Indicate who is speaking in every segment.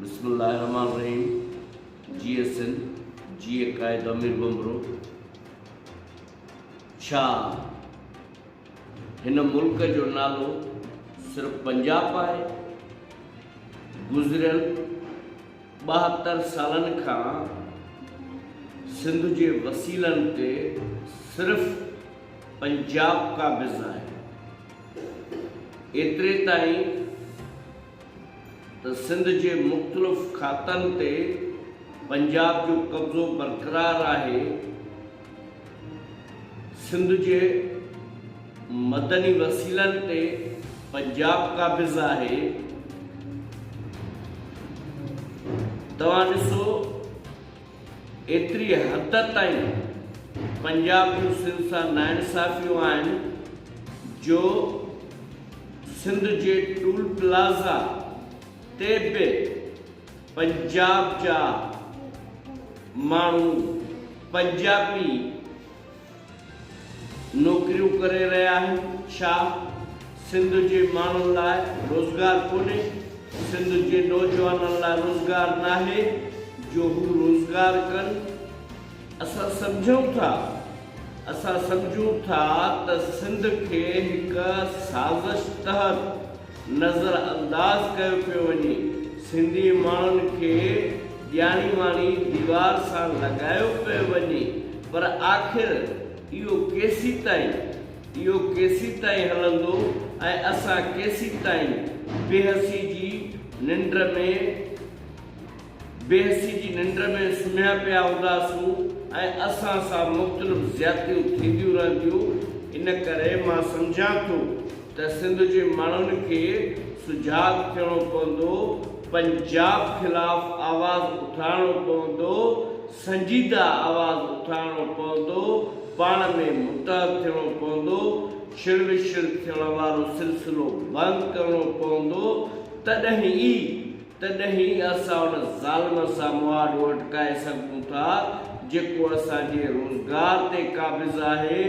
Speaker 1: بسم الله الرحمٰن الرحيم جيئي سنڌ جيئي قائد امير ڀنڀرو ڇا هن ملڪ جو نالو صرف پنجاب آهي گذريل 72 سالن کان سنڌ جي وسيلن تي صرف پنجاب قابض آهي ايتري تائين ته سنڌ جي مختلف کاتن تي پنجاب جو قبضو برقرار آهي، سنڌ جي مدني وسيلن تي پنجاب قابض آهي، توهان ڏسو ايتري حد تائين پنجاب جون سنڌ سان ناانصافيون آهن جو سنڌ جي ٽول پلازا تي به پنجاب جا ماڻهو پنجابي نوڪريون ڪري رهيا آهن، ڇا سنڌ جي ماڻهن لاء روزگار ڪونهي؟ سنڌ جي نوجوانن لاء روزگار ناهي جو هو روزگار ڪن؟ اسان سمجهون ٿا اسان سمجهون ٿا ته سنڌ کي هڪ سازش تحت نظر انداز ڪيو پيو وڃي، سنڌي ماڻهن کي ڄاڻي واڻي ديوار سان لڳايو پيو وڃي پر آخر اهو ڪيسيتائين اهو ڪيسيتائين هلندو ۽ اسان ڪيسيتائين بيحسي جي ننڊ ۾ بيحسي جي ننڊ ۾ سمهيا پيا هونداسون ۽ اسان سان مختلف زيادتيون ٿينديون رهنديون ان ڪري مان سمجهان ٿو ته سنڌ جي ماڻهن کي سجاڳ ٿيڻو پوندو، پنجاب خلاف آواز اٿارڻو پوندو، سنجيده آواز اٿارڻو پوندو، پاڻ ۾ متحد ٿيڻو پوندو، ڇڙ وڇڙ ٿيڻ وارو سلسلو بند ڪرڻو پوندو تڏهن ئي تڏهن ئي اسان ان ظالم سان مهاڏو اٽڪائي سگهون ٿا، جيڪو اسان جي روزگار تي قابض آهي،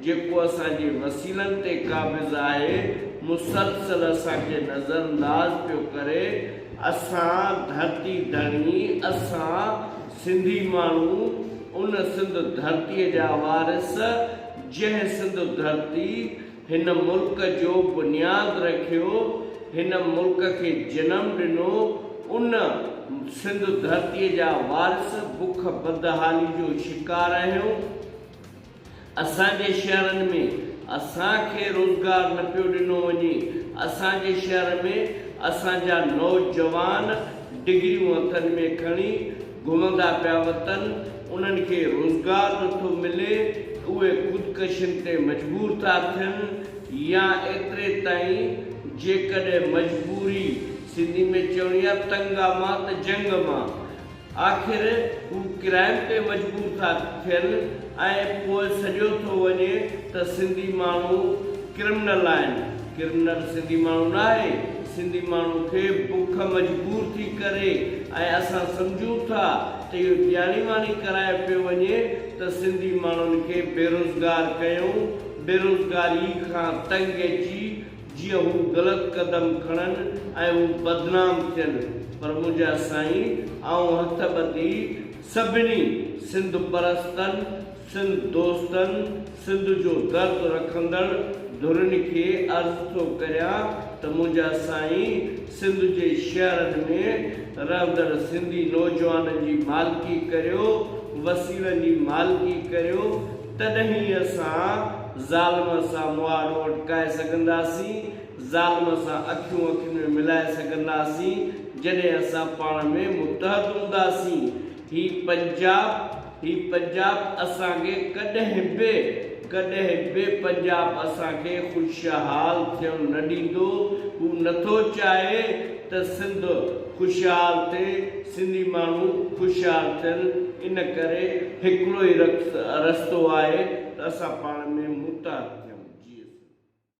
Speaker 1: جيڪو اسان جي وسيلن تي قابض آهي، مسلسل اسان کي نظرانداز پيو ڪري. اسان ڌرتي ڌڻي، اسان سنڌي ماڻهو، ان سنڌ ڌرتيء جا وارث، جنهن سنڌ ڌرتي هن ملڪ جو بنياد رکيو، هن ملڪ کي جنم ڏنو، ان سنڌ ڌرتيء جا وارث بک بدحالي جو شڪار آهيون، اسان جي شهرن ۾ اسان کي روزگار نه پيو ڏنو وڃي، اسان جي شهر ۾ اسان جا نوجوان ڊگريون هٿن ۾ کڻي گهمندا پيا وتن، انهن کي روزگار نه ٿو ملي، اهي خودڪشين تي مجبور ٿا ٿين يا ايتري تائين جيڪڏهن مجبوري، سنڌي ۾ چوڻي آ تنگ آ مان ته جنگ مان، آخر هو ڪرائم تي مجبور ٿا ٿين ۽ پوء سڏيو ٿو وڃي ته سنڌي ماڻهو ڪرمنل آهن، ڪرمنل سنڌي ماڻهو ناهي، سنڌي ماڻهو کي بک مجبور ٿي ڪري ۽ اسان سمجهون ٿا ته اهو ڄاڻي واڻي ڪرايو پيو وڃي ته سنڌي ماڻهن کي بيروزگار ڪيون، بيروزگاري کان تنگ اچي جيئن هو غلط قدم کڻن ۽ هو بدنام ٿين پر منهنجا سائين آئون هٿ ٻڌي سڀني سنڌ پرستن سنڌ دوستن، سنڌ جو درد رکندڙ ڌرين کي عرض ٿو ڪريان ته منهنجا سائين سنڌ جي شهرن ۾ رهندڙ سنڌي نوجوانن جي مالڪي ڪريو، وسيلن جي مالڪي ڪريو، تڏهن ئي اسان ظالم سان مهاڏو اٽڪائي سگهنداسين، ظالم سان اکيون اکين ۾ ملائي سگهنداسين، جڏهن اسان پاڻ ۾ متحد هونداسين. هي پنجاب هي پنجاب اسان کي ڪڏهن به ڪڏهن به پنجاب اسان کي خوشحال ٿيڻ نه ڏيندو هو نٿو چاهي ته سنڌ خوشحال ٿئي سنڌي ماڻهو خوشحال ٿين ان ڪري هڪڙو ئي رستو آهي ته اسان پاڻ ۾ متحد ٿيون.